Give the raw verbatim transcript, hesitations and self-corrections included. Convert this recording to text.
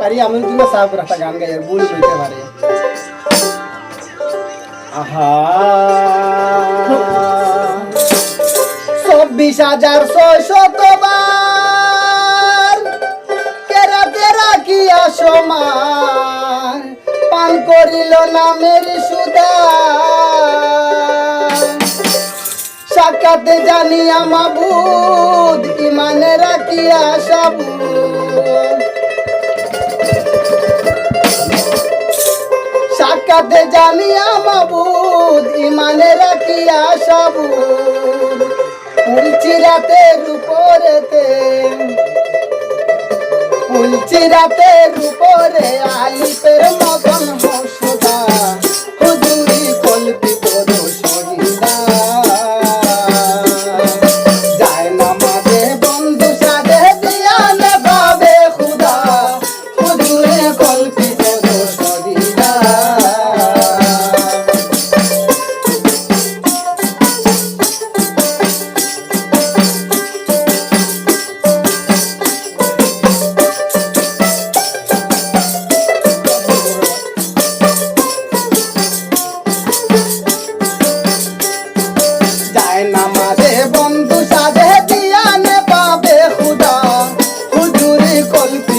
আরে, আমি কিন্তু সাফ রাস্তা গান গাই, আর ভুল হইতে পারে। আহা, চব্বিশ হাজার ছয়শত বার কেরাতে রাখিয়া সমান পান করিল নামের সুদা। সাক্ষাতে জানিয়া মাবুদ, ইমানে রাখিয়া সাবুদ। সাক্ষাতে জানিয়া মাবুদ, ইমানে রাখিয়া সাবুদ। ফুলছি রাতের উপরেতে, ফুলছি রাতের উপরে আলিফের মতন হসদা। হুজুরি কলবি বড় সজিদা। যায় না মাঝে বন্ধু সাদে দিয়ানে বাবে খুদা। হুজুরি কলবি বড় সজিদা। যায় না মাঝে বন্ধু সাজে দিয়ানে বাবে খুদা। হুজুরি কলপি